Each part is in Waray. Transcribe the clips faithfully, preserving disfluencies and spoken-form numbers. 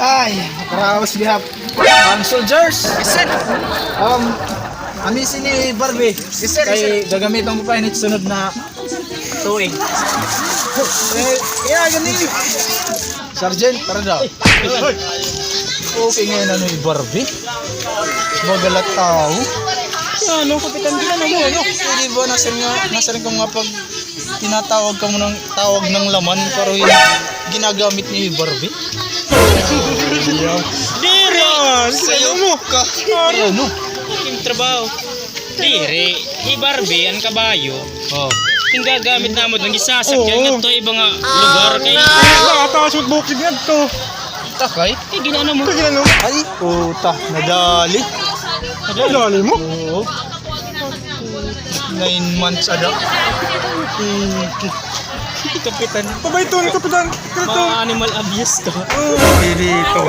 Ay, nakaraos gihap. Ang soldiers. Yes, sir. Um, amazing ni Barbie. Yes, sir. Yes, sir. Kay gagamiton ko pa ini sunod na tuig. Eh, iya, gani. Sergeant, tara daw. Okay ngay-an ni Barbie. Bagal nga tawo. Ano, kapitan, di na mo, ano? Pwede ba nasiring nga, nasiring ko nga pag tinatawag ka mo ng tawag ng laman, pero yung ginagamit ni Barbie? Diri! Sayo mo ka! Ay, ano? Yung trabaho. Diri, hi Barbie, an kabayo. Oh. Gingagamit namon, ginasasakyan ngadto iba nga lugar kay. Nakataas mo bukid ngadto. Takay? Kay ginano mo? Kay ginano mo? Ay, puta, nadali. Nadali mo? Oo. Nine months ada. Kapitan. Pabay ito ni Kapitan. Mga animal abuse to. Oh, dito.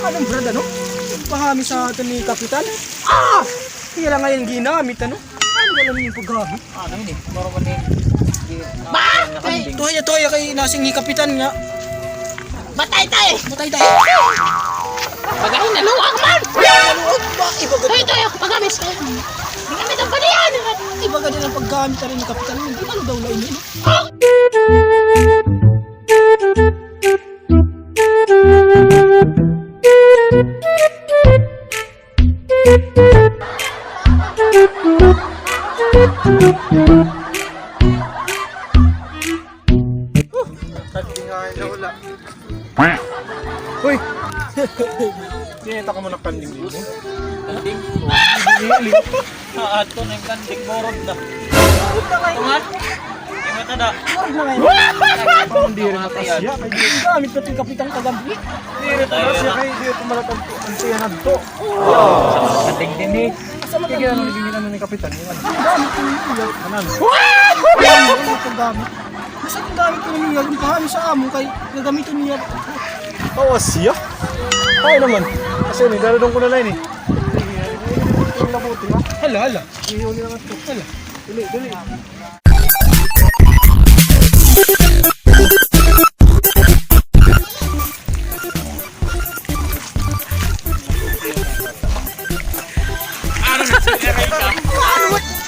Anong brand, ano? Pahami sa atin ni Kapitan? Ah! Kaya lang ngayon ginamit, ano? Ano ba lang yung paggamit? Ano ini? Moro man ini. Ba? Tuya, tuya kay nasing ni Kapitan nga. Batay tay! Batay tay! Pagahin na luwag man! Luwag ba? Iba gani. Tuya, tuya, pagamis. Ginamit ang palihan. Iba gani ang paggamit rin ni Kapitan. Ano daw lain yun? Kanding ay nawala. Hoy! Kinita ka mo ng kanding din, eh. Kanding? Ah, ato na yung kanding, borog na. Borog na kayo. Tungan? Yung mata na. Borog na kayo. Hindi rin makasya. Gamit na ito yung kapitan kagabi. Hindi rin makasya kayo, hindi rin malatag ang tiyan na ito. Kanding din, eh. Sige, ano, naging ano ni Kapitan? Yung ano? Ano? Ano ito gamit? Basta kung gamit ko naman nga, kung paano sa amo, kay gagamitin niya. Awa siya? Ay naman. Kasi ni, daradong ko na lang eh. Yung labuti, ha? Hala, hala. Iyo nila nga ito. Hala. Dali, dali.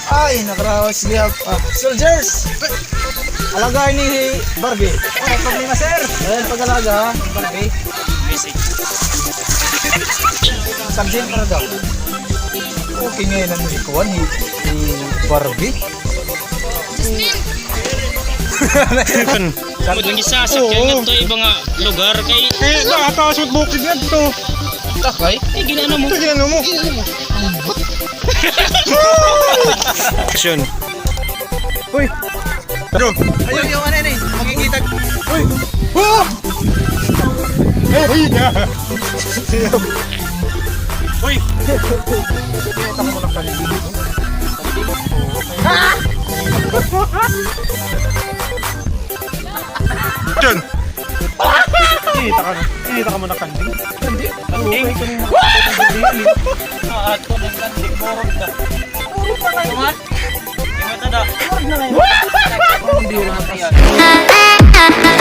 Ay, nakaraos gihap. Ah, soldiers! Alaga ini hi Barbie. Ano problema, sir? Ayan, pag-alaga, ha, Barbie. Sergeant, para daw. Okay ngay-an an ikuan hi, hi Barbie. Justin! Amo dong gisasakyan ngadto iba nga lugar kay. Eh, nakataas mo bukid ngadto. Takay? Eh, ginano mo? Ito ginano mo. Action. Uy. Bro. Ayun, yung ano yun eh. Makikita. Uy. Oh! Uy. Uy. Kita mo lang kanina. Diyan! Kinita ka na. Kinita ka mo na kanding. Kanding? Kanding? Ah, ato ng kanding. Borog na. Borog na kayo. Tungan? Yung mata na. Borog na kayo. Hindi na.